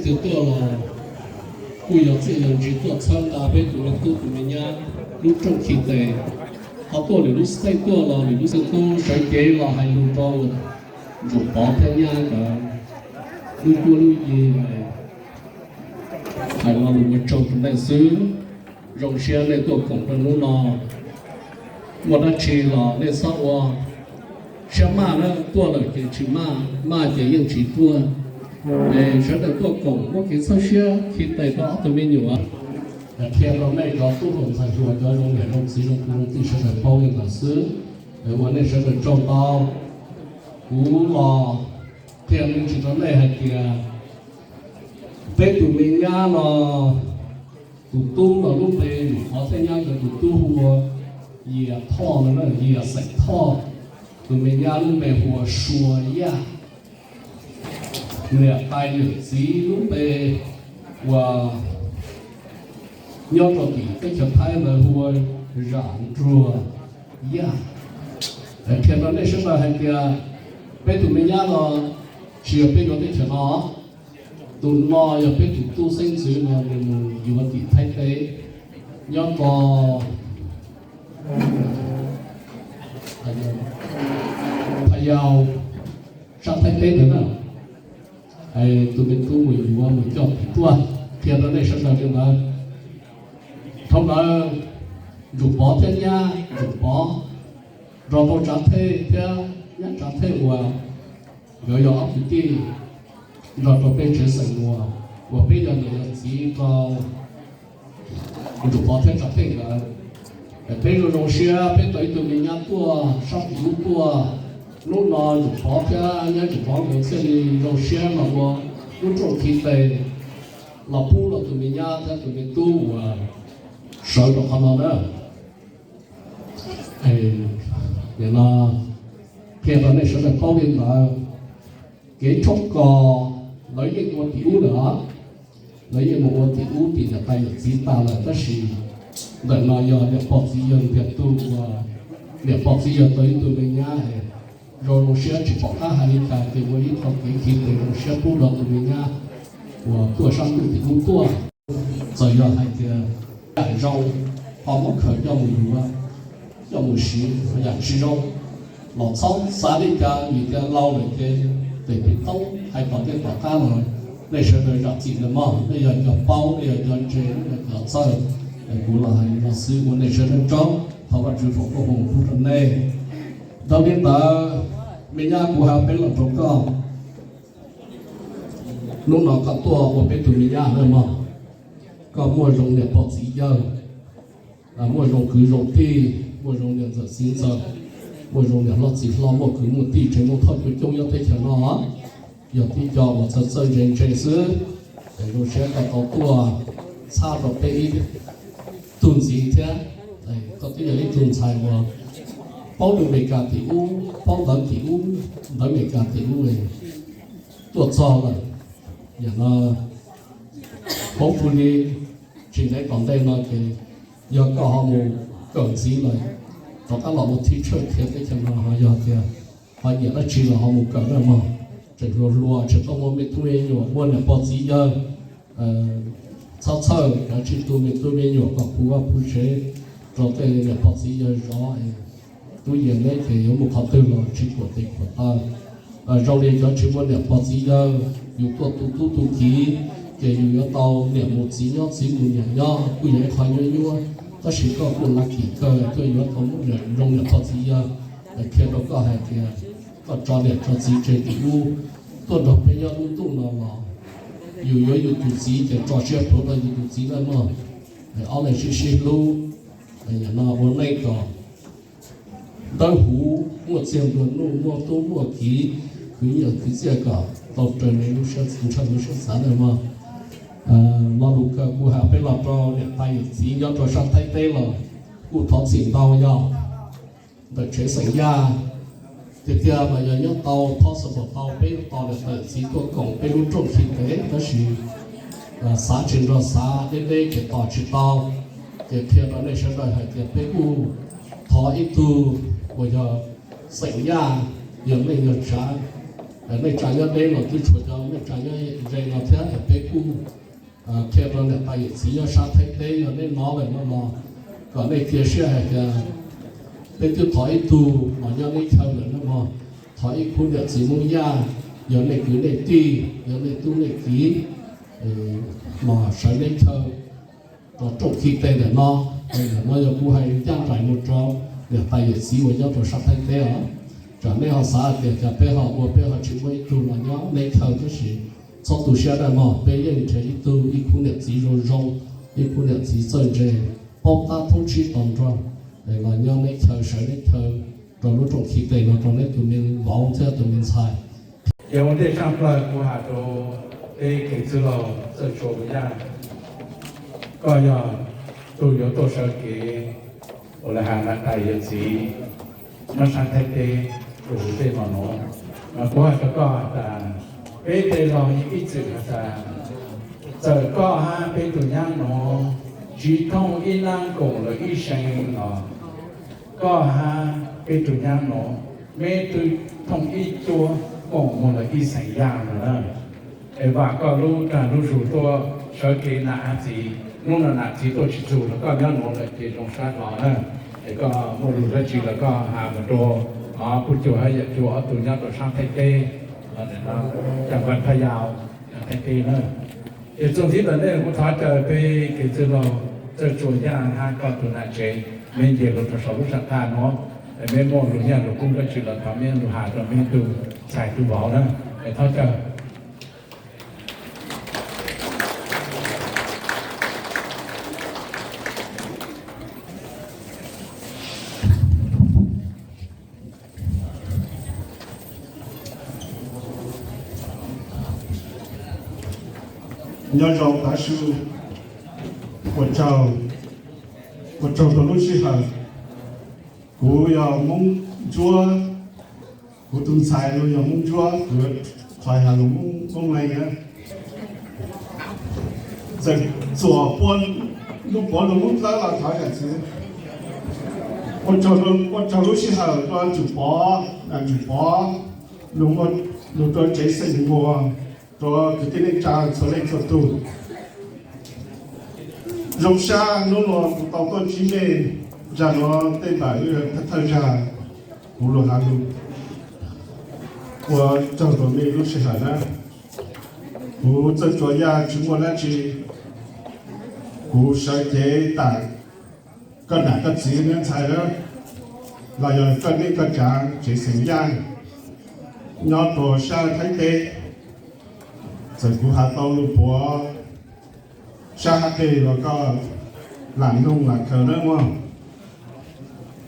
Tuaj los kuj yog txiaj yog ntsig tuaj txhawb nqa peb tus me tub tus me nyab lub rooj khi tes. Ho tuaj lwm lub xeem tuaj los lwm lub xeem tub sawv cev los hais lus rau Ntsuag Pov thiab nyab nkawd lub cuab lub yig, hais lo lus ua tsaug rau nej xwb. Zoo siab nej tuaj koom rau hnub no. Muaj dab tsi los nej txhob ua siab maj na, tuaj lawm ces tsis maj, maj ces yeej tsis tuaj. Es sawv daws tuaj koom muaj kev txhawb siab khi tes rau ob tug me nyuam. Qhia rau nej cov tub hluas ntxhais hluas, cov zoo niam zoo txiv zoo kwv zoo tij sawv daws paub li ntawd xwb. Es ua nej sawv daws tsaug ntau. Kuv los qhia me ntsis rau nej hais tias peb tus me nyab no, tus tub no lub npe, Ntsuag Pov thiab nyab nkawd tus tub hu ua Yias Thoj no, Yias xeem Thoj. Tus me nyab lub npe hu ua Sua Yaj. Niam tais yawm txiv lub npe uas nyob rau tim teb chaws Thaib ntawd hu ua Zam Nruag Yaj. Qhia rau nej sawv daws hais tias peb tus me nyab no tsis yog peb yuav teb chaws no. Tus no yog peb tus tub xeeb ntxwv no nws mus yuav tim Thaib teb, nyob rau Pha Yau, sab Thaib teb ntawd na. Tus me tub mus yuav mus coj tim tuaj, qhia rau nej sawv daws li ntawd. Thaum ntawd Ntsuag Pov thiab nyab Ntsuag Pov nrog rau Tsav Thej thiab nyab Tsav Thej uas nkawd yog ob kwv tij nrog rau peb tsev xeem Muas uas peb yog niam yog txiv rau Ntsuag Pov thiab Tsav Thej nkawd. Peb zoo zoo siab peb tau ib tug me nyab tuaj sab tim ub tuaj. Hnub no Ntsuag Pov thiab nyab Ntsuag Pov nkawd thiaj li zoo siab los ua lub rooj khi tes los pub rau tus me nyab thiab tus me tub uas sawv rau qhov no na. Nim no qhia rau nej sawv daws paub li ntawd. Kev tshoob kos lawv yeej ua tim ub lawm os. Lawv yeej mus ua tim ub tim niam tais yawm txiv tas lawm, tab sis ntawm no yog niam pog txiv yawg ntiag tug uas niam pog txiv yawg tau ib tug me nyab. Zoo zoo siab tsis pom qab hais li cas ces ua ib qho kev khi tes zoo siab pub rau tus me nyab uas tuaj sab ntuj tim ub tuaj. Txawm yog hais tias yam zoo ho muab khaws coj mus yuav, coj mus siv, yam tsis zoo los txhob xav li cas, vim tias laus lawm ces tes pem toob hais tom tej tom qab los nej sawv daws zam txim lawm mog. Nej yog cov paub, nej yog cov ntse, nej yog cov txawj. Kuv los hais li no xwb, ua nej sawv daws tsaug, thov Vajtswv foom koob hmoov pub rau nej. Dhau li ntawd, me nyab, kuv hais peb los rau koj. Hnub no koj tuaj ua peb tus me nyab lawm mog. Koj muaj zoo niam pog txiv yawg, muaj zoo kwv zoo tij, muaj zoo niam ntxawm txiv ntxawm, muaj zoo niam hlob txiv hlob, muaj kwv muaj tij, tsev muaj thoj coob coob nyob teb chaws no. Yog tib co uas txawj txawj ntse ntse xwb, es zoo siab koj tau tuaj txhawb rau peb ib tug ntxiv thiab. Koj twb yog ib tug ntxhais uas paub lus Amelikas tim ub, paub ntawv tim ub, ntawv Amelikas tim ub tuaj txog lawm. Yam no hopefully tsis ntev tom ntej no ces yog koj ho mus kawm ntxiv lawm, rov qab los ua teacher thiab teb chaws no ho yog tias ho nyiam dab tsi los ho mus kawm na mog. Tseem hluas hluas tseem tau muaj me tub me nyuam, muaj niam pog txiv yawg txhob txhawj, kav tsij tu me tub me nyuam kom puv vaj puv tsev rau tej niam pog txiv yawg zov. Tub yees neb ces yuav mus qhov twg los tsis khuam tes khuam taw. Zoo li cov tsis muaj niam pog txiv yawg, yus tuaj tu tub tu kiv ces yus yuav tau niam mus txiv nyob txiv mus niam nyob, kuj yog ib qho nyuaj nyuaj. Tab sis koj kuj lucky kawg tuaj yuav tau muaj zoo niam pog txiv yawg. Qhia rau koj hais tias koj tso niam tso txiv tseg tim ub, tuaj nrog peb nyob lub ntuj no los yus yuav yus tus txiv ces tso siab plhuav rau yus tus txiv lawm mog. Ob leeg sib sib hlub, no ua neej kom dawb huv, muaj txiag nplua nuj, muaj tub muaj kiv, khwv nyiaj khwv txiaj kom tau raws li lub siab ntshaw lub siab xav lawm mog. Lo lus kawg kuj hais peb los rau niam tais yawm txiv nyob rau sab Thaib teb los kuj thov txim ntau yog ntawm tsev xeem Yaj. Tiag tiag mas yog nyob tau possible tau peb tos niam tais yawm txiv tuaj koom peb lub rooj khi tes, tab sis xav tsis nrog xav, deb deb ces tos tsis tau. Ces qhia rau nej sawv daws hais tias peb kuj thov ib tug uas yog xeem Yaj, yog neej yog tsav, Nej tsa nyob deb los twb tshuav cov nej tsa nyob ze no thiab, peb kuj qhia rau niam tais yawm txiv nyob sab Thaib teb yog nej nov lawm no los kom nej cia siab hais tias peb twb thov ib tug los nyob neb chaw lawm no mog. Thov ib khub niam txiv Hmoob Yaj, yog nej kwv nej tij, yog nej tub nej kiv, los sawv neb chaw rau rooj khi tes ntawm no. Ntawm no yog kuv hais ncaj nraim mus rau niam tais yawm txiv uas nyob rau sab Thaib teb os. Tsam nej ho xav hais tias cas peb ho ua peb ho tsis muaj ib tug los nyob neb chaw, tab sis txhob tu siab dab mog, peb yeej nrhiav ib tug ib khub niam txiv zoo zoo, ib khub niam txiv txawj ntse, paub tab thoob tsib to nrog, los nyob neb chaw sawv neb chaw rau lub rooj khi tes no rau neb tus me vauv thiab tus me ntxhais. Ces ua ntej tshaj plaws kuv has rau peb kev txwj laug Txawj Tsua Yaj, koj yog tus yuav tuaj sawv kev ua li has niam tais yawm txiv nyob sab Thaib teb rau hauv tej no no. Mas kuv has rau koj has tas peb tej laug yeej ib txwm has tas txawm koj hab peb tus nyab no tsiv thooj ib nab koom lawm ib seev los koj hab peb tus nyab no meb twb thooj ib cuab koom muag lawm ib xeem yaj no na. Es vam koj lub dag lub zug tuaj sawv kev nam hab txiv, hnub no nam txiv tuaj tsis txug los koj nyob nuav lawm ces zoo sab hlo na. Es koj muaj lug dab tsi los koj has mus rau Puj Cuag hab Yawm Cuag ob tug nyob rau sab Thaib teb, Cam Npam Phaj Yau, Thaib teb na. Ces txuas ntxiv ntawm nej kuv thov caw peb kev txwj laug Txawj Tsua Yaj hab koj tus nam tsev, meb nce lug rau saum lub sam thaj nuav, meb muaj lug nyaj lug kub dab tsi los thov meb lug has rau meb tug ntxhais tug vauv na. Es thov caw. Nyob zoo tav su, ua tsaug, ua tsaug rau lub sij hawm. Kuv yog Moob Ntsuab, kuv tus ntxhais los yog Moob Ntsuab, kuv thov has lus Moob Leeg na. Txawm txuas pua lug pov lug Moob Dlawb los thov zam txim. Ua tsaug lub sij hawm rau Tswv Pov, Tswv Pov, lug rau tsev xeem Npuag, rau kwv tij neej tsa txhua leej txhua tug. Zoo sab hnub no kuv tau tuaj ntsib nej, zag nuav tej npam thawj thawj zag kuv lug has lug ua tsaug rau nej lub sij hawm na. Kuv Txawj Tsua Yaj tsis muaj dab tsi, kuv sawv cev tas koj nam koj txiv neb ntxhais na, los yog koj neej koj tsav tsev xeem Yaj nyob rau sab Thaib teb. Txawm kuv has tau lus puav sab hab peg los koj lam noog lam khaws na mog.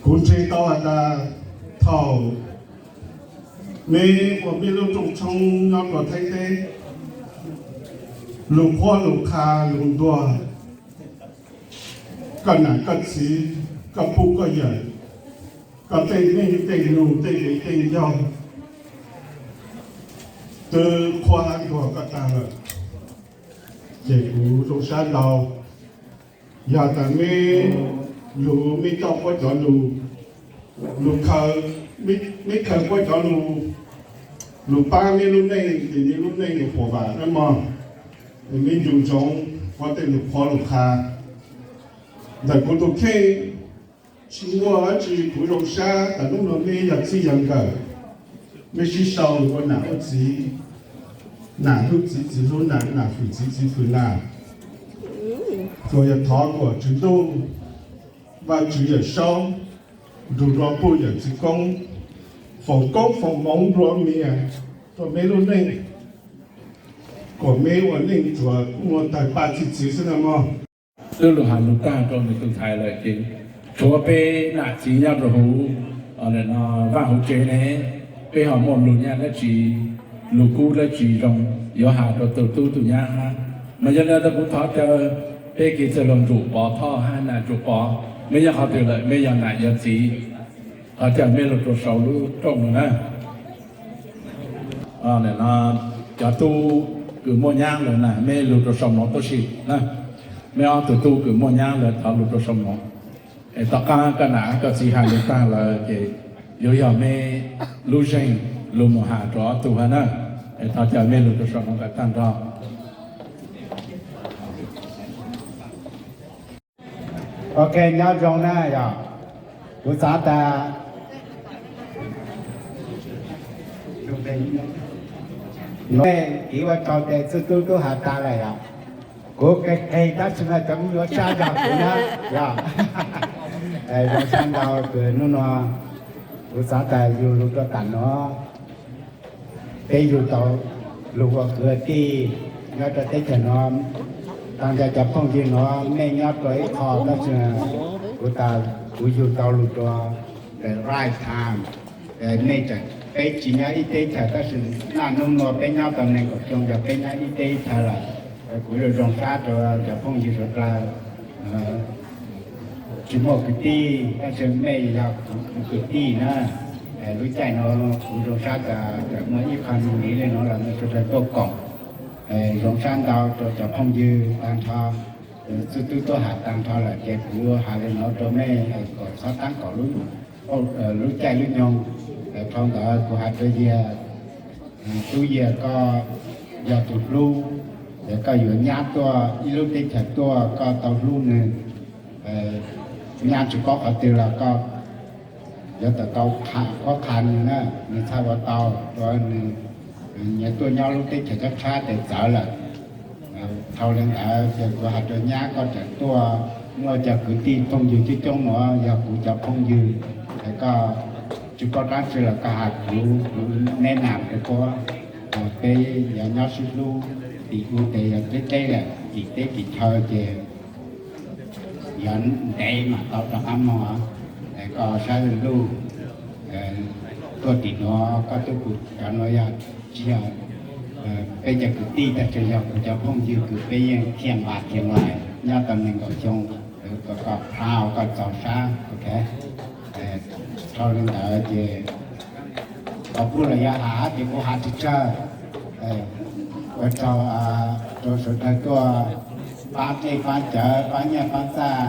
Kuv ntseeg tau has tas thaum meb ua meb lub rooj tshoob nyob rau Thaib teb, lus qhuab lus qha lus ntuag, koj nam koj txiv, koj puj koj yawm, koj tej neej tej nug tej viv tej ncaus twb qhuab hab ntuag koj tag lawm. Ces kuv zoo sab ntau. Yog tas meb lug meb coj puab cov lus, lus khaws, meb khaws puab cov lus, lug paab meb lub neej ces meb lub neej yuav puas vam na mog. Meb ncu ntsoov puab tej lus qhuab lus qha. Ntawm kuv tus kheej tsis muaj dab tsi, kuv zoo sab tas hnub no meb yog txij yog nkawm, meb sib sau ua nam ua txiv, nam hlub txiv txiv hlub nam, nam fwm txiv txiv fwm nam. Tsuas yog thov kom Tswv Ntuj, Vaajtswv Yawm Saub, nrug nrua puj yawm txiv koob, foom koob foom moov nrua mias rua meb lub neej, kom meb ua neej tsuas muaj tawg paj txhij txwv xwb na mog. Twb lug has lug tag rua nws tus ntxhais lawm ces tshuav peb nam txiv nyob rua huv, no vaaj huv tsev ne, peb ho muaj lug nyaj dlaab tsi, lug kub dlaab tsi zoo yuav has rua tug tub tug nyab hab. Mas yog le ntawd kuv thov caw peb kev txwj laug Ntsum Pov Thoj hab nam Ntsum Pov, meb nyob qhov twg lawm, meb yog nam yog txiv, thov caw meb lug rua sau lub rooj nuav na. Cov tub kws muaj nyab lawm na, meb lug rua sau mov tuab si na. Meb ob tug tub kws muaj nyab lawm thov lug rua sau mov. Es tom qaab koj nam koj txiv has lug tag lawm ces yuav yog meb lub zeej Lug mus has rua ob tug hab na, es thov caw mej lug rua saum nuav kom taag nrho. Ok, nyob zoo na yog, kuv xaav tas, kuv ua tsaug tes txuj tub tub has tas lawm yog, kuv qeg qeg tab sis mas cov me nyuam sab nrog kuv na yog, zoo sab ntau kws nub nua kuv xaav tas yug lug rua taam nuav, peb yug tau lug ua kwv tij nyob rua teb chaws nuav, taag nrho cov phooj ywg nuav mej nyob rua ib qho tab sis kuv tas kuv yug tau lug rua the right time. Mej tseem, peb tsis nyob ib teb chaws tab sis naj nub nua peb nyob tau neeg nkaum xyoo yog peb nyob ib teb ib chaws lawm. Kuv zoo sab rua cov phooj ywg suav dlawg tsis muaj kwv tij tab sis mej yog kuv kwv tij na. Lub caij nuav kuv zoo sab tas tseem muaj ib qho nuav le nuav los mej suav dlawg tuaj koom. Zoo sab ntau rua cov phooj ywg taag nrho, txuj tub tub has taag nrho lawm ces kuv has le nuav rua mej kom txhob taab kom lub caij lub nyoog. Dhau ntawd kuv has rua Yias, tub Yias koj yog tus hlub, es koj yuav nyab tuaj ib lub teb chaws tuaj koj tau hlub nwg, nyab tsis paub qhov twg los koj yuav tau qhuab qha nwg na, nwg txhaj ua tau rua nwg, nyias tuaj nyob lub teb chaws tshab tshab tes txawv lawm. Dhau le ntawd ces kuv has rua nyab koj tseem tuaj, muaj cov kwv tij phooj ywg coob coob nuav yog kuv cov phooj ywg, es koj tsis paub dlaab tsi los koj has kuv, kuv neb nam rua puab, peb yuav nyob sib hlub, tim u tes yog teb teb lawm, tim teb tim chaw ces yog ntev mam tau rov qab moog. Koj saib luj, tuaj tim nuav koj tub kuv cov nuav yog tsis yog peb cov kwv tij tab sis yog kuv cov phooj ywg kws peb yeej thiaj npa thiaj nqaim nyob tau neeg nkaum xyoo, koj proud koj txaus sab, ok. Dhau le ntawd ces qhov kuv los yog has ces kuv has tsis tsawg. Ua tsaug rua suav dlawg tuaj paab dlej paab cawv paab nyiaj paab txag.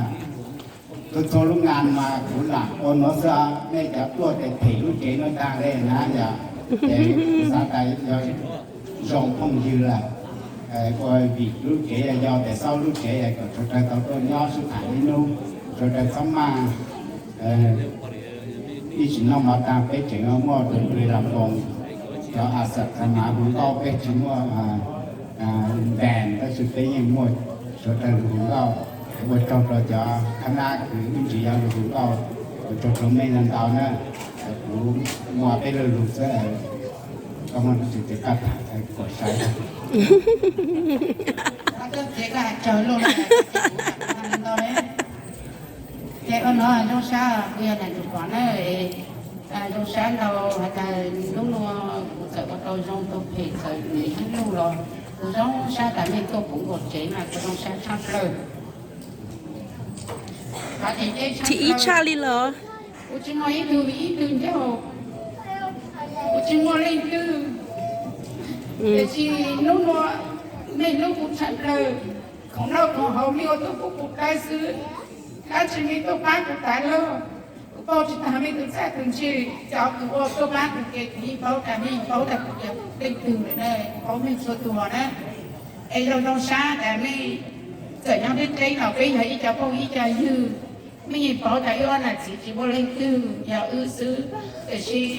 Txhua txhua lub ngaa mas kuv lam ua nuav xwb, nej cov tuaj tes them lub tsev nuav taag le na yog, ces kuv xaav tas yog zoo phooj ywg lawm, ua vim lub tsev yog tes xaub lub tsev kom suav dlawg tau tuaj nyob sib tham ib nub, suav dlawg txhob maj ib sim noj mov taag peb tseem muaj tus npws lam poos, cov a xam tha mav hu nkauj peb tsis muaj npaas tab sis peb yeej muaj suav dlawg lug hu nkauj. Ua tsaug rua cov khab nab kws ib ntsis yuav lug hu nkauj, ua tsaug rua mej ntau ntau na. Kuv muaj peb lu lug xwb, koj muaj tsi tes koj tham kuas saib. Ces ua no zoo sab kuv yog nam tus pom na, zoo sab ntau has tas nub nua kuv txawm ua tau zoo tau phem txawm nws ib lub los kuv zoo sab tas mej tuaj kuv nkaum tsev mas kuv zoo sab tshaj plaws. Thim ib tshaj li los? Kuv tsis muaj ib tug ib tug ncauj, kuv tsis muaj leej twg. Tiam sis nub nua mej hlub kuv tshaj plaws, khoom noj khoom haus mej ua tuaj pub kuv dawb xwb, dab tsi mej tuaj pab kuv tas lawm. Kuv paub tsis taag mej tus txaj tus ntse, cov kws ua tuaj pab kuv ces kuv yeej paub tas mej yeej paub tas kuv yog leej twg lawm na, kuv paub mej txhua tus na. Es zoo zoo sab tas mej txawm nyob deb deb los peb yog ib co phooj ib co ywg, mej yeej paub tas wb ob nam txiv tsis muaj leej twg yog wb xwb, tiam sis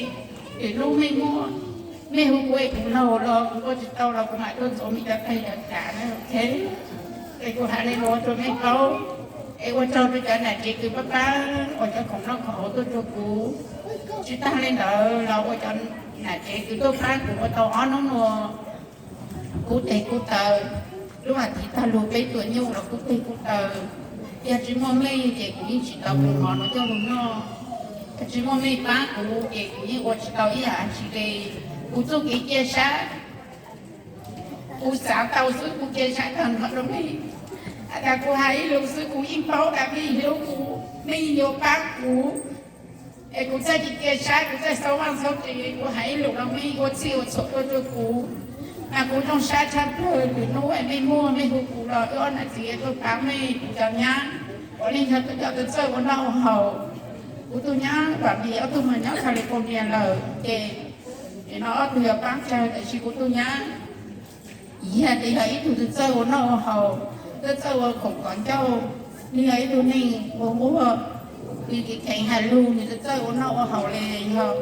lwm hnub mej muaj, mej hu kuv es kuv laug los kuv ua tsis tau los kuv mam tuaj ntxuav mej cov tag cov kam na, ok. Es kuv has le nuav rua mej paub, es ua tsaug rua cov nam tsev kws pab pab ua cov khoom noj khoom haus tuaj rua kuv. Tsis taag le ntawd los ua cov nam tsev kws tuaj pab kuv ua tau ob hnub nua, kuv tes kuv taw, lub as thiv taag lug peb tuam nyuj los kuv tes kuv taw. Yog tsis muaj mej ces kuv yeej tsis tau kuv hov nuav coj lug noj. Yog tsis muaj mej pab kuv ces kuv yeej ua tsis tau ib yam tsi le. Kuv txuj kev cia sab, kuv xav tau xwb kuv cia sab taag nrho rua mej. Has tas kuv has ib lus xwb kuv yeej paub tas mej hlub kuv, mej yuav pab kuv. Es kuv txhaj tsis cia sab, kuv txhaj xaub vaj xaub tse, kuv has ib lus los mej ua txhij ua txhua tuaj rua kuv. Mas kuv zoo sab tshaj plawg, lwm hnub es mej muaj mej hu kuv los wb ob nam txiv tuaj pab mej, kuv cov nyab, kuv yeej yog cov txawj ua noj ua haus. Kuv tug nyab Vam Lis ob tug mas nyob California lawm ces Ces no ob tug yog pab tsawg, tiam sis kuv tus nyab yog tias yog ib tug txawj ua noj ua haus, twb txawj ua khoom kov ncauj, nws yog ib tug neeg ua nquag, nws kev kheev hais lug, nws txawj ua noj ua haus li. Yog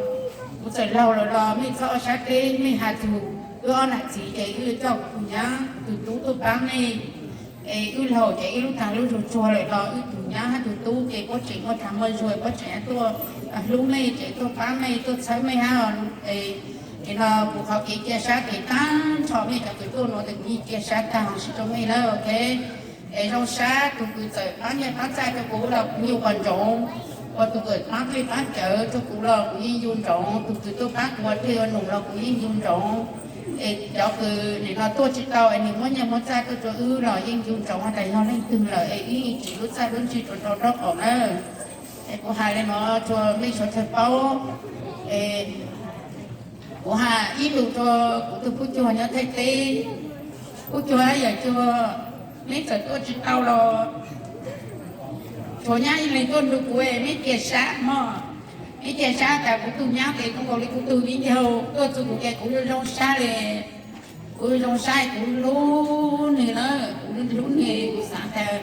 kuv txawm laug lawm los mej txhob ua sab deb, mej has txug wb ob nam txiv ces wb coj kuv tus nyab tus tub tuaj pab mej. Es wb laug ces wb lub tag lub zug tsuag lawm los wb tus nyab hab tus tub ces puab tseem muaj tag muaj zug, puab tseem tuaj hlub mej ces tuaj pab mej tuaj txhawb mej hab. Es no kuv qhov kev cia sab ces tag nrho mej cov kws tuaj nuav tes kuv yeej cia sab tag huv si rua mej lawm, ok. Es zoo sab, tug kws txawm pab nyiaj pab txaij rua kuv los kuv yeej ua ntsoov, ua tug kws pab dlej pab cawv rua kuv los kuv yeej yu ntsoov, tug kws tuaj pab kuv ua dlej ua num los kuv yeej yu ntsoov. Es cov kws nim no tuaj tsi tau es nws muab nyiaj muab txaij tuaj rua wb los yeej yu ntsoov has tas yog leej twg lawm es wb yeej tsim lub txaj lub ntsig rua rau rab qom nawb. Es kuv hais li no rua mej suav dlawg paub. Es kuv has ib lus rua kuv tug pub cuag nyob Thaib teb, pub cuag hab yawm cuag, meb txawm tuaj tsi tau los tshuav nyab ib leeg tuaj nrug kuv, meb cia sab mog. Meb cia sab tas kuv tug nyab tes zoo nkaus li kuv tug viv ncaus tuaj txug kuv ces kuv zoo sab li. Kuv zoo sab kuv hlub nwg na, kuv hlub nwg, kuv xav tas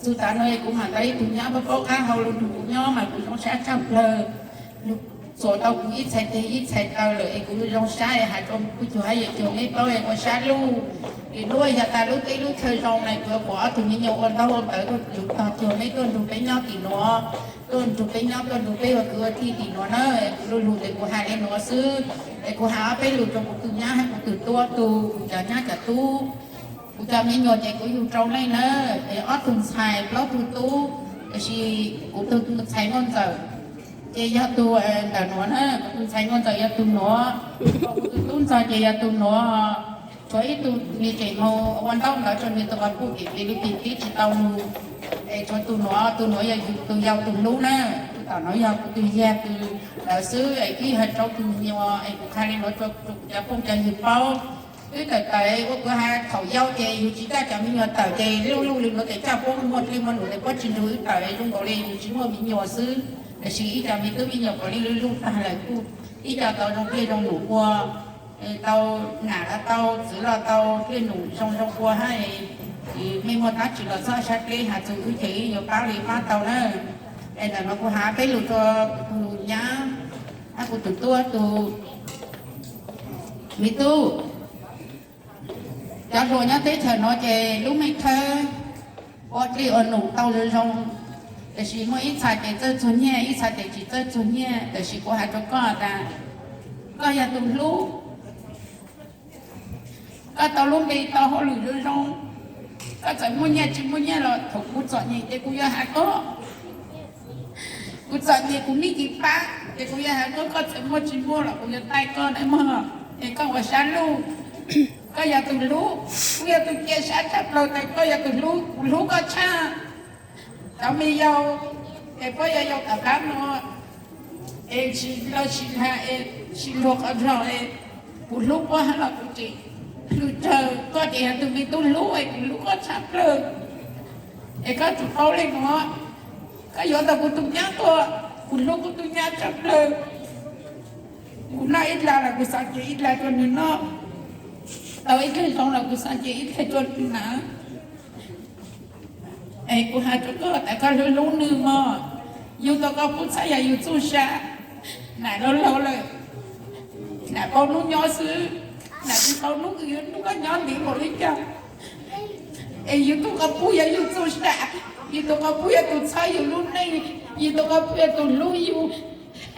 txug tav no kuv mam tau ib tug nyab paub paub qab hau lug nrug kuv nyob mas kuv zoo sab tshaj plawg. Txuas tau kuv ib txhais tes ib txhais taw lawm es kuv zoo sab es has rua pub cuag hab yawm cuag meb paub es ua sab luj. Es lub yog tas lub teb lub chaw zoo na kuv yuav kom ob tug me nyuam ua ntaub ua ntawv tuaj yuav tog cuag meb tuaj nrug peb nyob tim nuav, tuaj nrug peb nyob tuaj nrug peb ua kwv ua tij tim nuav na. Kuv lub lug tes kuv has li nuav xwb. Es kuv has ob peb lus rua kuv tug nyab hab kuv tug tub, tug, kuv cov nyab cov tub, kuv cov me nyuam ces kuv yug rau leej na. Es ob tug ntxhais plaub tug tub, tab sis kuv tug ntxhais Nkauj Ntxawm ces yog tug ntawm nuav na, kuv tug ntxhais Nkauj Ntxawm yog tug nuav, kuv tug tub ntxawg ces yog tug nuav. Tshuav ib tug nws tseem moog ua ntaub ntawv rua nws tug quas puj tim tes lub tim tib tsi tau lug. Es tshuav tug nuav, tug nuav yog tug yau tug hlub na. Tug tom nuav yog kuv tug yag tug ntawd xwb es ib yog rau tug me nyuam es kuv qha li nuav rua kuv cov phooj cov ywg paub. Wb tawm tawm ua kuv has thaum yau ces yug tsis coj cov me nyuam tawm ces luj luj li nuav tes coj puab muaj dlej muaj num tes puab tsi nrug wb tawm zoo nkaus li yug tsis muaj me nyuam xwb. Tab sis ib co me tub me nyuam kom li luj luj tag lawm kuj ib co tau zoo dlej zoo num ua, tau nam los tau txwv los tau dlej num zoo zoo ua hab. Mej muaj dab tsi los txhob sab dleb has txug wb ces wb yuav pab li pab tau na. Es ntawm nuav kuv has peb lus rua kuv tug nyab hab kuv tug tub, tug me tub. Cov hluas nyob teb chaws nuav ces lub meej thawb ua dlej ua num tau zoo zoo, tab sis muaj ib txhais ces txawj txuag nyiaj, ib txhais ces tsis txawj txuag nyiaj. Tab sis kuv has rua koj tas koj yog tug hlub, koj tau lub npe tau hauj lwm zoo zoo, koj txawm muaj nyiaj tsis muaj nyiaj los thaum kuv txom nyem ces kuv yuav has koj. Kuv txom nyem kuv nij tsis pab ces kuv yuav has koj, koj txawm muaj tsis muaj los kuv yuav taij koj na mog. Es koj ua sab luj, koj yog tug hlub, kuv yog tug cia sab tshaj plaws tas koj yog tug hlub, kuv hlub koj tshaj. Cov me yau es puab yog yau tom qab no es tsis laj tsis hla es tsis luag qhov nrog es kuv hlub puab hab los kuv tseem hlwm tsawg, koj ces yog tug me tub hlub es kuv hlub koj tshaj plaws. Es koj tsum paub li nuav, koj yuav tau kuv tug nyab tuaj, kuv hlub kuv tug nyab tshaj plaws. Kuv noj ib dlaag los kuv xaav cia ib dlaag rua nwg noj, tau ib dlaag zoo los kuv xaav cia ib dlaag rua nwg na. Es kuv has rua koj tas koj hlub hlub nwg mog. Yug tau koj pub txhab yog yug txuj sa, nam laug laug lawm, nam paub nub nyob xwb, nam tsis paub nub kws yuav nub koj nyob ntev npaum li cas. Es yug tug quas puj yog yug txuj sa, yug tug quas puj yog tug txhawb yug lub neej, yug tug quas puj yog tug hlub yug.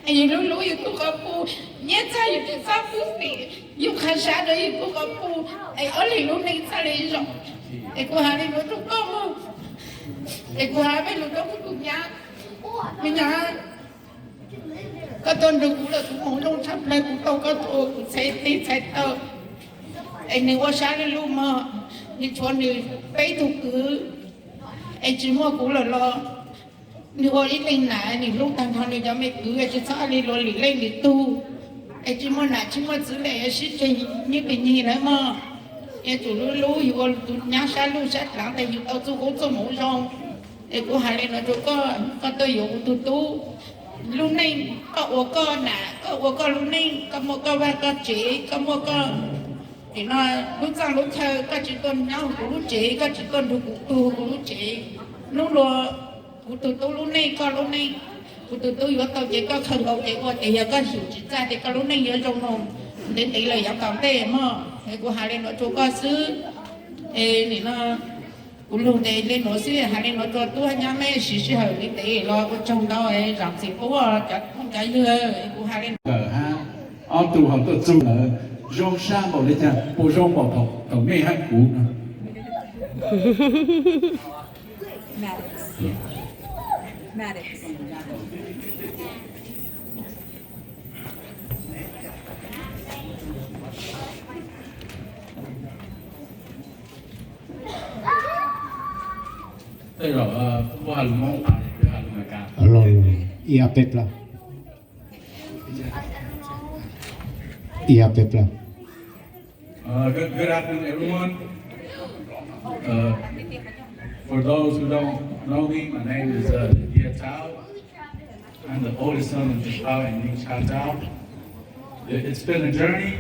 Es yug hlub hlub yug tug quas puj, nyiaj txag yug tsis txhob pub pim, yug qha sab rua yug tug quas puj, es ob leeg lub neej txhaj le zoo. Es kuv has li nuav rua koj mog. Es kuv has peb lug rua kuv tug nyab, me nyab, koj tuaj nrug kuv lawm kuv moog zoo tshaj plawg, kuv tau koj tua kuv txhais teg txhais taw. Es nwg ua sab lub lub mog, nwg tshuav nwg peb tug kwv, es tsis muaj kuv lawm los nwg ua ib leeg nam, nwg hlub tag nrho nwg cov me kwv, tsis txhob li luag lwm leej lwm tug. Es tsis muaj nam tsis muaj txwv le sib tseg nyob pem nyig lawm mog. Yuav tsum hlub hlub yug ua tus nyab sab lub sab dlaav tes yug tau txuj koob txuj moov zoo. Es kuv has li no rua koj, koj tuaj yuav kuv tug tub, Lub neej koj ua koj nam, koj ua koj lub neej, koj muaj koj vaj koj tsev, koj muaj koj, nim no, lub txaj lub chaw, koj tsis tuaj nyob kuv lub tsev, koj tsis tuaj nrug kuv tug kuv lub tsev. Hnub luag kuv tus tub lub neej, koj lub neej, kuv tus tub yuav tau ces koj khaws nkaus ces ua, ces yog koj xyum tsis txaj ces koj lub neej yuav zoo no ntev ntev lawm yav tom ntej mog. Es kuv hais li no rua koj xwb. Es nim no kuv lug ntev li no xwb, hais li no rua tub nyab mej siv sij hawm li ntev los ua tsaug ntau, zam txim pub cov phooj cov ywg, kuv hais li no. Ob tug ho tuaj txug lawm, zoo sab npaum li cas, puas zoo npaum thaum mej hab kuv no? Tej zaum puab has lus Moob, has lus Amelikas. Ib peb plaub. Ib peb plaub. Uh, good, good afternoon, everyone. Uh, for those who don't know me, my name is uh, Yia Tao. I'm the oldest son of Jin Tao and Ning Cha Tao. It, it's been a journey,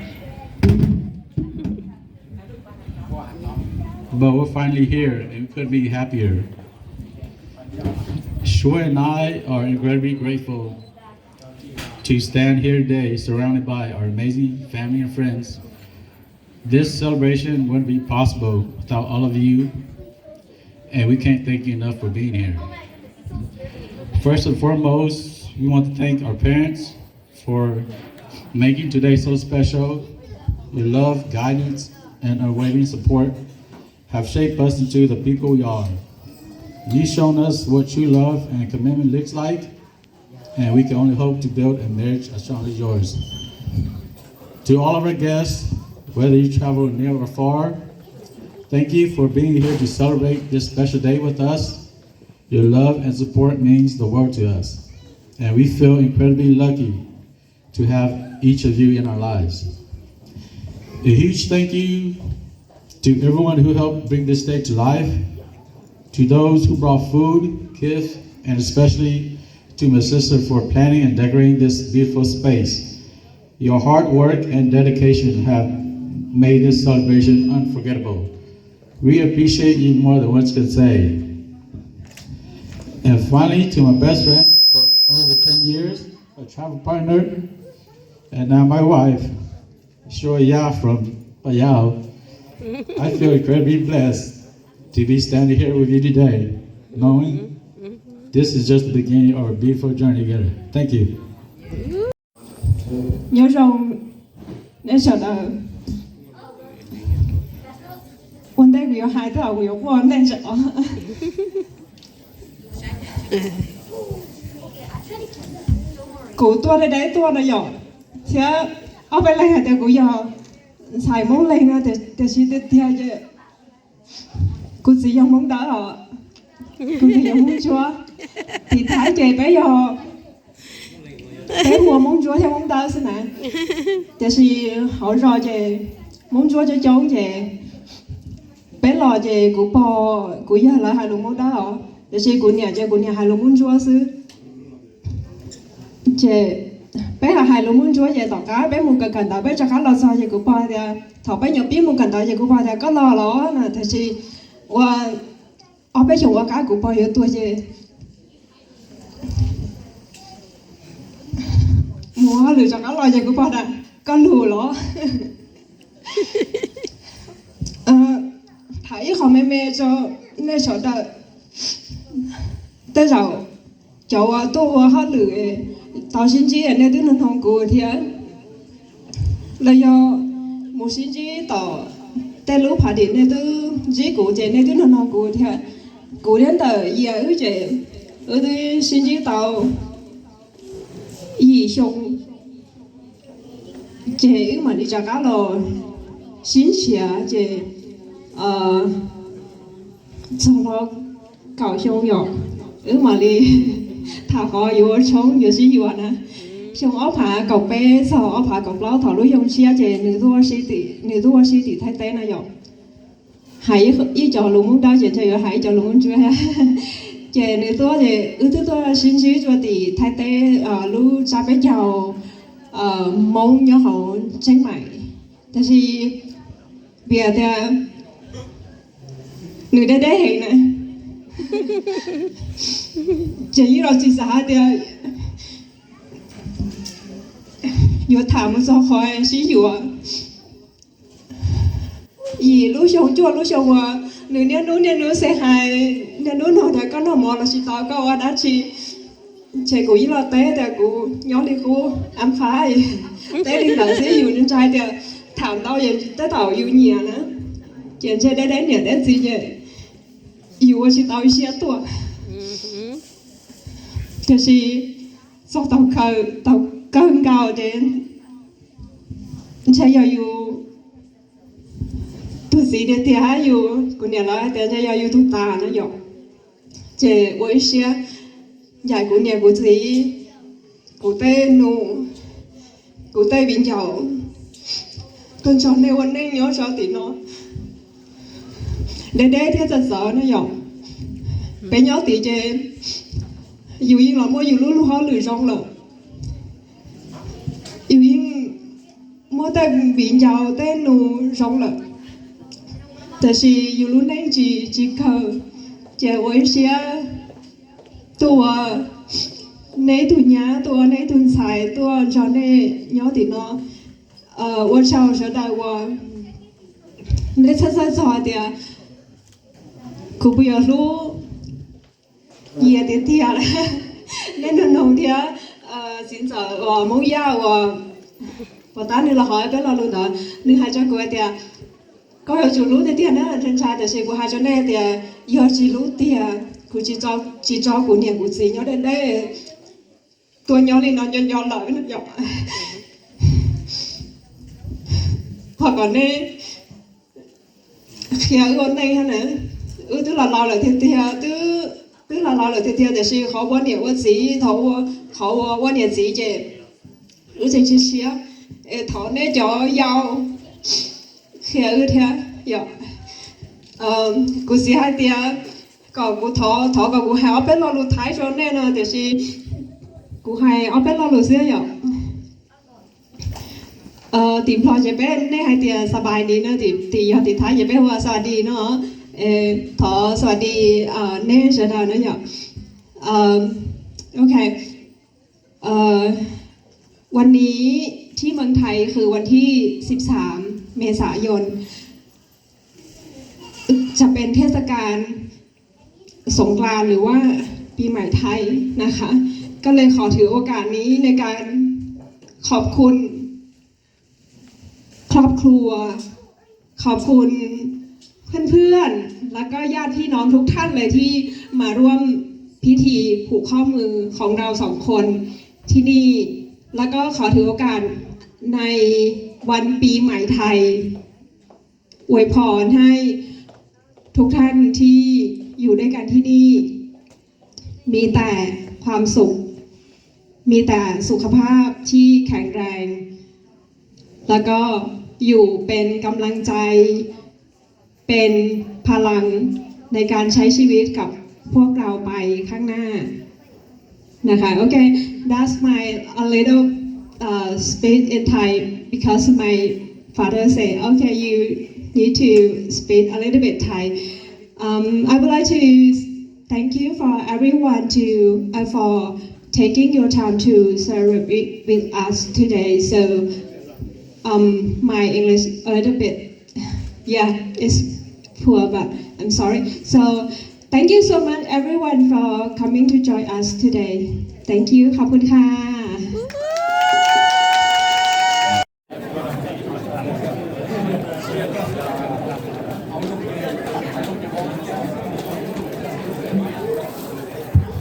but we're finally here and we couldn't be happier. Shuo and I are incredibly grateful to stand here today surrounded by our amazing family and friends. This celebration wouldn't be possible without all of you, and we can't thank you enough for being here. First and foremost, we want to thank our parents for making today so special. Your love, guidance, and unwavering support have shaped us into the people we are. You've shown us what true love and commitment looks like, and we can only hope to build a marriage as strong as yours. To all of our guests, whether you travel near or far, thank you for being here to celebrate this special day with us. Your love and support means the world to us, and we feel incredibly lucky to have each of you in our lives. A huge thank you to everyone who helped bring this day to life, to those who brought food, gifts, and especially to my sister for planning and decorating this beautiful space. Your hard work and dedication have made this celebration unforgettable. We appreciate you more than words can say. And finally, to my best friend for over ten years, a travel partner, and now my wife, Shuo Ya from Payao. I feel incredibly blessed to be standing here with you today, knowing this is just the beginning of our beautiful journey together. Thank you. Nyob zoo nej sawv daws. Ua ntej kuv yuav hais, tej zaum kuv yuav quaj ua ntej ntsis os. Kuv tuaj deb deb tuaj no yom, thiab ob peb leeg hais tias kuv yog ntxhais Hmoob Leeg no, tiam sis tiag tiag ces kuv txiv yog Hmoob Dawb os, kuv txiv yog Hmoob Ntsuab. Tim Thaib ces peb yog, peb hu ua Hmoob Ntsuab thiab Hmoob Dawb xwb na. Tiam sis hauv zos ces Hmoob Ntsuab coob coob ces peb los ces kuv pog, kuv yawg lawv hais lus Hmoob Dawb os, tiam sis kuv niam ces kuv niam hais lus Hmoob Ntsuab xwb. Ces peb hais hais lus Hmoob Ntsuab ces tom qab peb mus kawm kawm ntawv peb rov qab los txog ces kuv pog tias, thaum peb nyuam pib mus kawm ntawv ces kuv pog tias koj los los na, tiam sis ua ob peb xyoos ua qab kuv pog yuav tuag ces mus hauj lwm rov qab los ces kuv pog tias koj lus los. Tham ib qho me me rau nej sawv daws. Tej zaum cov uas tuaj ua hauj lwm tau sib ntsib nej twb nug nug kuv thiab, los yog mus sib ntsib tom tej lub phav dim nej twb ntsib kuv ces nej twb nug nug kuv thiab. Kuv thiab ntawm Yias wb ces wb twb sib ntsib tau yim xyoo, ces wb mam li rov qab los sib ntsib ces txog no kaum xyoo yom, wb mam li tham qhov yuav ua tshoob yuav sib yuav na. Xyoo ob phav kaum peb txog ob phav kaum plaub thaum lub xyoo tshiab ces nws tuaj ua si tim, nws tuaj ua si tim Thaib teb no yom. Hais ib co lus Hmoob Dawb ces ntshe yuav hais ib co lus Hmoob Ntsuab thiab. Ces nws tuaj ces wb twb tuaj sib ntsib rau tim Thaib teb, lub tsab peb caug Hmoob nyob hauv Tsheej Maim. Tab sis vim tias nws deb deb heev na, ces yeej los tsis xav hais tias yuav tham mus txog qhov sib yuav. Yim lub xyoo cuaj lub xyoo uas nws niaj hnub niaj hnub xav hais, niaj hnub nug tias koj noj mov los tsis tau, koj ua dab tsi. Ces kuv yeej los teb tias kuv nyob li qub, I'm fine, teb li ntawd xwb. Yus ntshai tias tham ntau ces tab tom yus nyiam na, ces ntshe deb deb niam deb txiv ces yus ua tsis tau ib siab tuaj. Tiam sis txog tau kawg nkaus ces ntshe yog yus tus txiv tiag tiag hab yus, kuv niam lawv hais tias ntshe yog yus tus tas no yom. Ces ua ib siab ncaim kuv niam kuv txiv, kuv tej nus, kuv tej viv ncaus tuaj nrog nej ua neej nyob rau tim no. Deb deb thiab txawv txawv no yom. Peb nyob tid ces yus yeej los muaj yus lub lub hauj lwm zoo lawm, yus yeej muaj tej viv ncaus tej nus zoo lawm, tab sis yus lub neej tsis, tsis kawg. Ces ua ib siab tuaj ua nej ib tug nyab, tuaj ua nej ib tug ntxhais, tuaj nrog nej nyob tim no. Ua tsaug sawv daws uas nej txhawj txhawj txog tias kuv puas yuav hlub Yias tiag tiag. Nej nug nug thiab, txiv ntxawm uas Hmoob Yaj uas, uas tab nws los hov peb lo lus ntawd, nws hais rau kuv hais tias koj yuav tsum hlub tiag tiag na, ntshai ntshai, tiam sis kuv hais rau nej tias yog tsis hlub tiag kuv tsis tso kuv niam kuv txiv nyob deb deb tuaj nyob li no nco nco lawm no yom. Thov kom nej qhia wb ua neej na, wb twb los laus lawm tiag tiag, twb los laus lawm tiag tiag, tiam sis qhov ua niam ua txiv, qhov ua niam txiv ces wb tseem tsis siab, es thov nej cov yau qhia wb thiab yom. Kuv txiv hais tias kom kuv thov, thov kom kuv hais ob peb lo lus Thaib rau nej no, tiam sis kuv hais ob peb lo lus xwb yom. Tim Nplog ces peb, nej hais tias ສະບາຍດີ no, tim, yog tim Thaib ces peb hu ua ສະບາຍດີ no. Thov ສະບາຍດີ nej sawv daws no yom. Ok.วันนี้ที่เมืองไทยคือวันที่สิบสามเมษายน จะเป็นเทศกาลสงกรานต์หรือว่าปีใหม่ไทยนะคะ ก็เลยขอถือโอกาสนี้ในการขอบคุณ ครอบครัว ขอบคุณเพื่อนๆ แล้วก็ญาติพี่น้องทุกท่านเลยที่มาร่วมพิธีผูกข้อมือของเราสองคนที่นี่ แล้วก็ขอถือโอกาสในวันปีใหม่ไทย อวยพรให้ทุกท่านที่อยู่ด้วยกันที่นี่ มีแต่ความสุข มีแต่สุขภาพที่แข็งแรง แล้วก็อยู่เป็นกำลังใจ เป็นพลังในการใช้ชีวิตกับพวกเราไปข้างหน้า นะคะ Okay, that's my a little uh, speak in Thai because my father said, okay, you need to speak a little bit Thai. Um, I would like to thank you for everyone to uh, for taking your time to celebrate with us today. So, um, my English a little bit, yeah, it's poor, but I'm sorry. So, thank you so much, everyone, for coming to join us today. Thank you. ขอบคุณค่ะ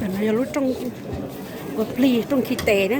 Cov no yog lub rooj ua plig, rooj khi tes na.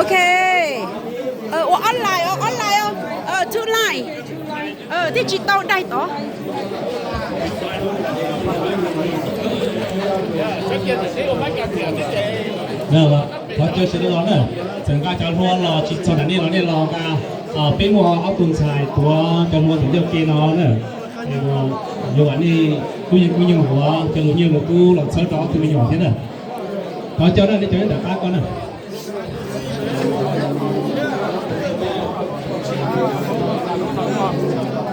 Ok. Ua online, ua online, two line. Thiaj tsis tau daig tod. Thov caw sawv daws los na, txawm nqa cov hlua los tsis txog ntawm nej los nej los nqa. Peb muaj ob tug ntxhais tuav cov hlua ntawm ncauj ke no na. Yuav kom nej kuj yeej kuj yeej hauv cov lus nyiaj lus kub los txhawb rau ob tug me nyuam thiab na. Thov caw na, nej cov nyob ntawm qab ko na.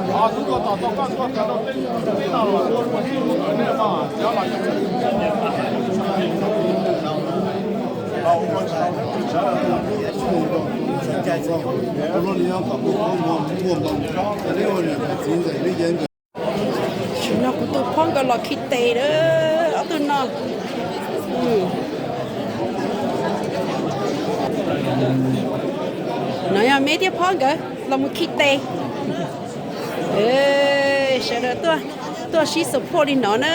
Tam sim no kuv tus phob nkawd los khi tes lawm, ob tug no. No yog me thiab phob nkawd los mus khi tes. Sawv daws tuaj sib support li no na,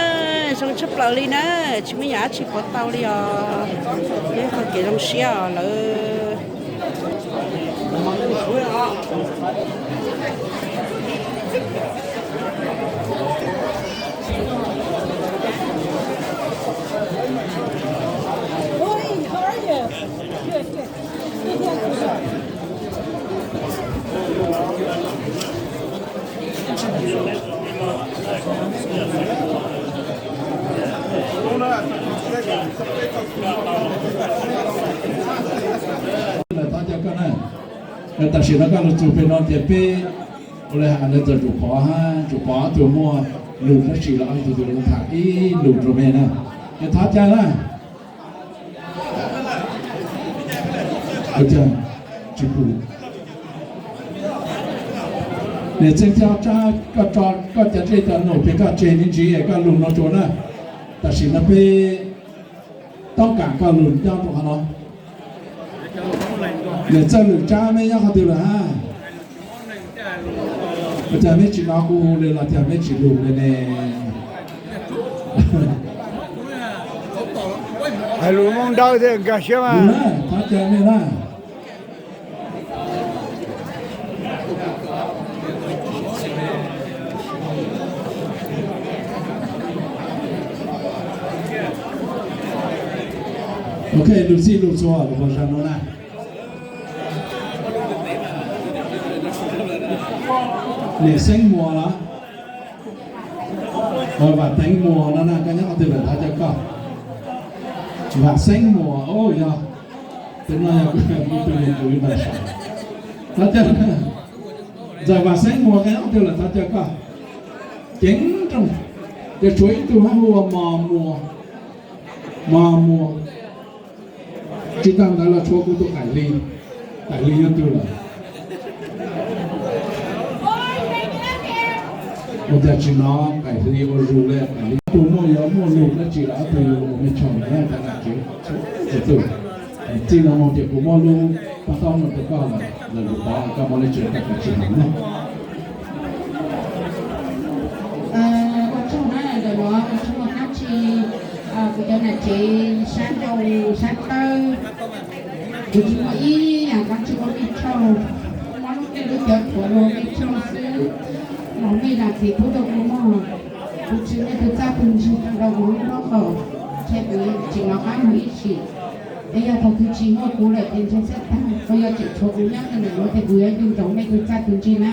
zoo tshaj plaws li na, tsis muaj yam dab tsi pov tau li os. Nyob qhov kev zoo siab os lawv. Thov caw koj na, tam sim no koj lug txug pem no ces peb ua le has ntawd txawm Tsum Pov hab, Tsum Pov tug muaj lus tab sis los ib tug tug tham ib lus rua mej na, ces thov caw na. Tsis pum. Niam Txeej Xyooj, koj tso koj cov ntsej cov num pem koj tseg me ntsis koj lug no rua na. Tam sim no peb toob kaam koj lug nyob rua qhov no. Niam Txawj Lwm Tsab, mej nyob qhov twg lawm hab? Ua cas mej tsis nov kuv le los cas mej tsis lug le ne? Hais lus Moob Dawb thiab nkag siab mas. Thov caw mej na. Ok, lug txij lug txhua lug ua zag nuav na. Niam Xeeb Muas los? Vam Teev Muas no na, koj nyob qhov twg lawm thov caw koj. Vam Xeeb Muas, o yog, tes no yog kuv tus me kwv Vam Xeeb. Thov caw, Ntxawm Vam Xeeb Muas koj nyob qhov twg lawm thov caw koj. Ceev rooj, ces tshuav ib tug hab hu ua Mos Muas. Mog muaj. Tsis tag ntawd los tshuav kuv tus qaim hli, qaim hli nyob twg lawm? Ua cas tsis hnov qaim hli ua zus li, qaim hli. Tus muaj yuav muaj lus dab tsi los ob tug yuav ua mej tshau na, cov nam tsev txhua tus. Txij no mus ces kuv muab lub paj taub no rau koj lawm, lawm kuv pov koj muab lub tsev tag kis tsis hnov na. Ua tsaug na, ntawm no ua tsaug dab tsi, kuv cov nam tsev sab nraud sab tawb, kuv tsis muaj ib yam dab tsi ua mej tsaug, muab lub caij lub nyoog thuam rau mej tsaug xwb. Los mej zam txim pub rau kuv mog, kuv tsis muaj tus txaj tus ntsig rau kuv lub nraub qaum, ntshe kuv tsis hnov qab mus ib sim. Es yog thaum twg tsis muaj kuv lawm ces ntshe xab tag, kuv yog tseem tshuav kuv nyob ntawm no ces kuv yuav nco ntsoov mej tus txaj tus ntsig na.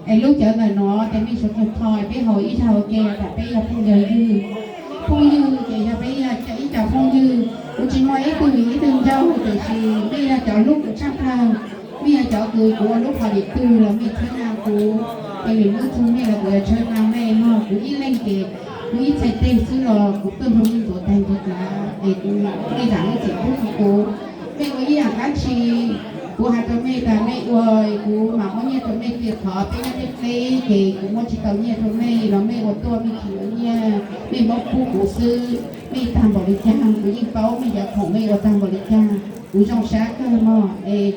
Es lub cawv ntawm no ces mej sawv daws tho peb haus ib zaug ua ke, tam peb yog phooj ywg, phooj ywg ces yog peb yog ib co phooj ywg, kuv tsis muaj ib tug vim ib tug nraug, tiam sis mej yog cov hlub kuv tshaj plaws. Mej yog cov kws kuv ua lub party twg los mej txhawb nqa kuv, es lwm hnub txug mej los kuv yuav tshawb nqa mej mog. Kuv ib leeg ces kuv ib txhais tes xwb los kuv tuaj nrog mej ntxuav tag ntxuav tav, es kuv mej zam lub txim pub rau kuv. Mej ua ib yam dab tsi, kuv hais rau mej tas mej ua, kuv mam muab nyiaj rau mej tiag. Qhov peb nyob deb deb ces kuv muab tsis tau nyiaj rau mej los mej ua tuaj mej tsis yuav nyiaj, mej muab pub kuv xwb. Mej tag npaum li cas kuv yeej paub, mej cov khoom mej ua tag npaum li cas, kuv zoo sab kawg mog. Es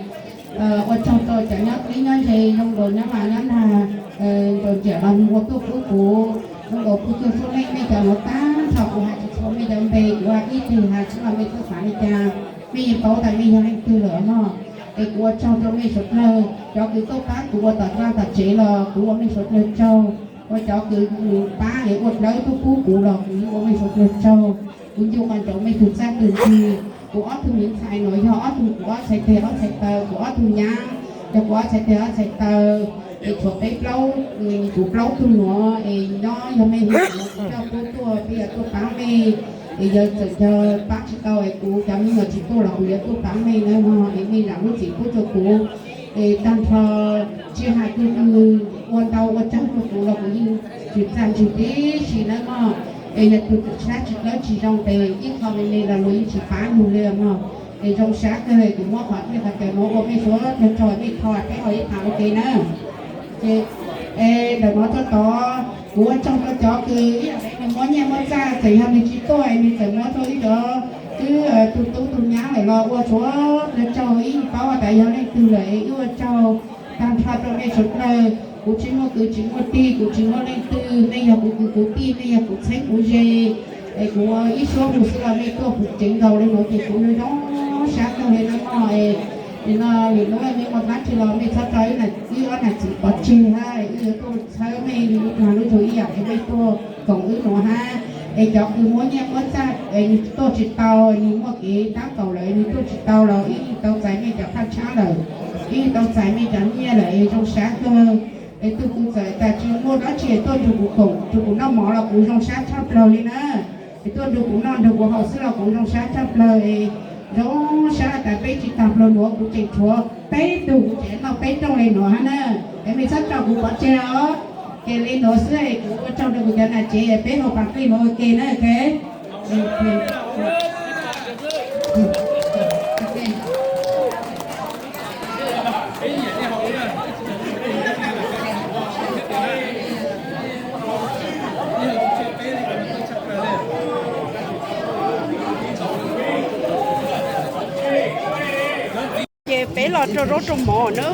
ua tsaug rau cov nyob deb nyob ze, zoo nraud nyob mas nyob nag, nraud nriam los nws ua tuaj pub kuv, zoo nraud pub tug xub neej. Mej cov nuav tag nrho kuv hais tsis txhua mej cov npe, kuv hais ib teg hais tsis los mej txhob xav li cas, mej yeej paub tas mej yog leej twg lawm mog. Es kuv ua tsaug rau mej suav dlawg, cov kws tuaj pab kuv ua tom vaj tom tsev los kuv ua mej suav dlawg tsaug, ua cov kws pab es ua dlawb tuaj pub kuv los kuv yeej ua mej suav dlawg tsaug. Kuv nco qab ntsoov mej tug txaj tug ntsig. Kuv ob tug miv ntxhais nuav yog ob tug kuv ob txhais teg ob txhais taw, kuv ob tug nyab yog kuv ob txhais teg ob txhais taw, es tshuav peb plaub, kuv plaub tug nuav es nyob yog mej hu kuv coj tuaj tuaj, peb yuav tuaj pab mej. Es yog txawm yog pab tsis tau es kuv cov me nyuam tsis tuaj los kuv yuav tuaj pab mej na mog. Es mej zam lub txim pub rau kuv. Es tag nrho tsis hais tus kws ua ntau ua tsawg rau kuv los kuv yeej tsis txaj ntsig tib si na mog. Es yog tus kws sab tsis dawb tsis zoo ces ib qho me me los luag yeej tsis pab nug li mog. Es zoo sab kawg, kuv muab qhov tiaj qhov cawv nuav ua mej suav dlawg tsaug, mej tho peb ho ib tham ua ke na. Ces ntawm no txog tod, kuv ua tsaug rau cov kws ib yam li nws muab nyiaj muab txaj, txawm yog nws tsis tuaj es nws txawm muab rau ib cov twb tus tub tus nyab lawm los ua suav dlawg tsaug, ib paub tas yog leej twg lawm es wb ua tsaug tag nrho rau mej suav dlawg. Kuv tsis muaj kwv tsis muaj tij, kuv tsis muaj leej twg, mej yog kuv kwv kuv tij, mej yog kuv txheeb kuv ze. Es kuv ua ib suab hu xwb los mej tuaj puv tsev nkaus li nuav ces kuv zoo sab kawg li na mog. Es nim no lwm hnub mej muaj dab tsi los mej txhob tso wb ob nam txiv pov tseg hab, wb yuav tuaj txhawb mej li ib tug lub zug ib yam li mej tuaj koom wb nuav hab. Es cov kws muab nyiaj muab txaj es nws tuaj tsis tau, nws muaj kev tab kaum lawm nws tuaj tsis tau los wb yeej tau txais mej cov phaj tshab lawm, wb yeej tau txais mej cov nyiaj lawm es zoo sab kawg. Es tus kws txawm tas tsis muaj dab tsi tuaj nrug kuv koom nrug kuv noj mov los kuv zoo sab tshaj plawg li na. Es tuaj nrug kuv noj nrug kuv haus xwb los kuv zoo sab tshaj plawg. Es zoo sab tas peb tsis tag plawg nuav kuv tseem tshuav peb tug, kuv tseem noj peb rooj li nuav hab na. Es mej txhob tso kuv pov tseg os. Ces li nuav xwb es kuv ua tsaug rau kuv cov nam tsev, peb ho pas qij nuav ua ke na. Ces peb los rau zaub rau mov na,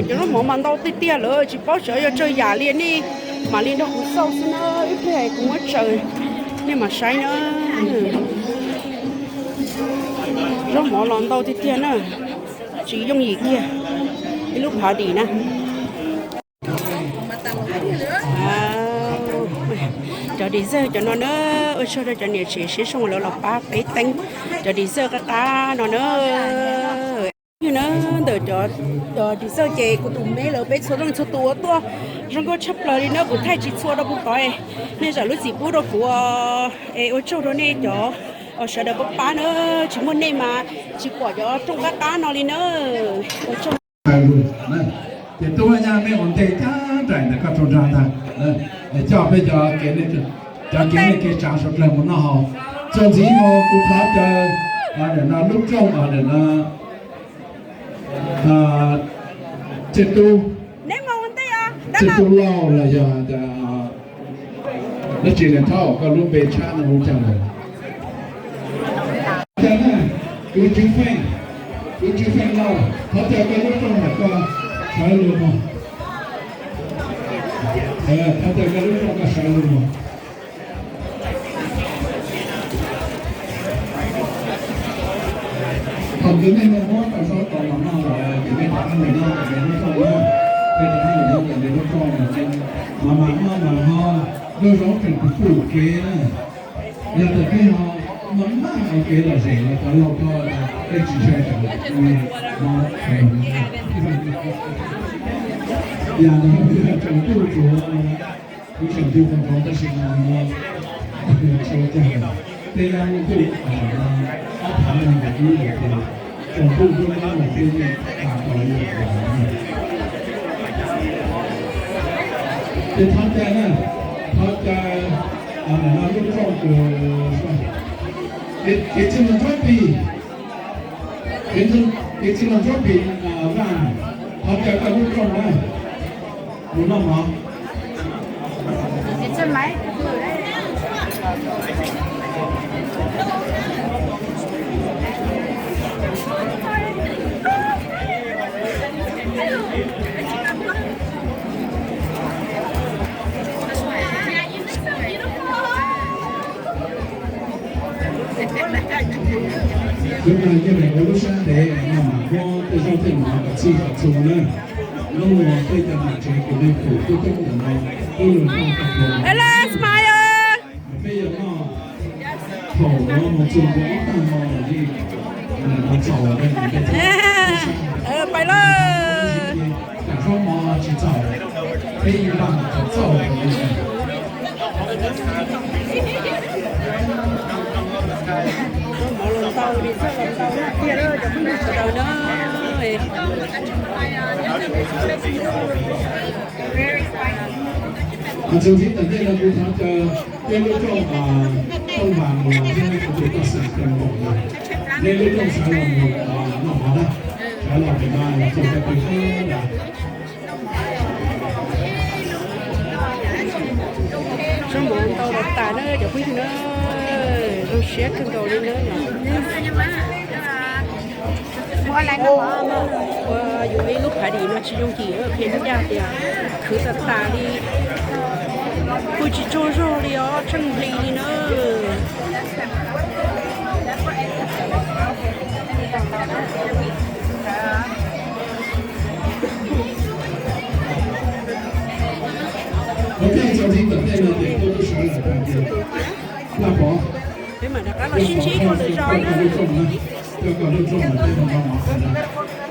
cov zaub mov mas ntau tiag tiag lawm, tsis paub xyov yuav tsawg yam li, nej mam li nrog kuv xauj xwb na, ib pliag kuv muab tsaws nej mam saib na. Zaub mov los ntau tiag tiag na, tsis yooj yim kiag, ib lub party na. Cov dessert cov no na, ua tsaug rau cov niam tsev siab zoo lawv los pab peb teeb cov dessert qab qab no na. Yog na, ntawm cov dessert ces kuv tus me lawv peb txhua leej txhua tus ua tuaj zoo nkauj tshaj plaws li na, kuv thaij tsis txhua rau puag tod, nej zam lub txim pub rau kuv es ua tsaug rau nej cov sawv daws pab pab na, tsis muaj nej mas tsis pom cov rooj qab qab no li na. Ua tsaug. Ces tub nyab mej ua ntej tag nraim ntawm koj tsaug nraim ntag, coj peb cov kev, cov kev neej kev tsav suav dlawg mus noj haus. Txog ntxiv no kuv thov caw lub rooj nim no Tseg Tub, Tseg Tub Lauj los yog tias dab tsi ne, thov koj lub npe tshab no hu cas lawm. Thov caw na, kwv Tswv Feej, kwv Tswv Feej Lauj, thov caw koj lub rooj ntawm koj sawv lug mog. Thov caw koj lub rooj koj sawv lug mog. Thaum twg nej muab tau zaub tau mov noj lawm ces nej rov qab mus noj ntawm nej lub rooj na. Nej rov qab mus noj ntawm nej lub rooj, mas mas noj mas ho, noj zaub tseem pum pum kev na. Yog tias peb ho maj maj ua kev lom zem los cov laus koj tej tsis ntshai tsam no. Yam no tseem kuj tsuav kuv tseem ncu qhov ntawd tab sis mas no tsis ua cas. Tej yam no kuj ob phav no kuv ib yam tias tseem kuj kuj nyob los tej yeej tas tau li. Ces thov caw na, thov caw nim no lub rooj tus, kev txij no Ntsuab Plig, kev txij no Ntsuab Plig Vaj, thov caw koj lub rooj na, mus noj mov. Tus no yeej meem ua lub sab ntev no mas muab tej zaub tej mov kom txhij kom txhua na. Hnub no tej cov nom tswv kwv tij phooj ywg ntawm no, peb yuav noj tag nrho. Peb yuav noj thaum no mus txog rau ob tag hmo lawm li. Nim no txaus lawm, pais lawm. Tam zaub mov tsis txaus, peb yuav noj kom txaus li. Zaub mov los ntau li, zaub los ntau tiag tiag cov phooj ywg sawv daws na. Txuas ntxiv tom ntej no kuv thov caw peb lub rooj, rooj Vas Muas thiab kuv tus toj xeem Tee Npaum no, nej lub rooj sawv los mus noj mov na, sawv los mus noj txog rau pem sab nrad. Zaub mov ntau los tas na cov phooj ywg na, zoo siab kawg nkaus li na. Ua yuav ib lub party no tsis yooj yim, qhia ncaj tias khwv tas tas li, pw tsis tsaug zog li os, tsheej hli li na. Peb mam rov qab los sib ntsib dua lwm zaus na.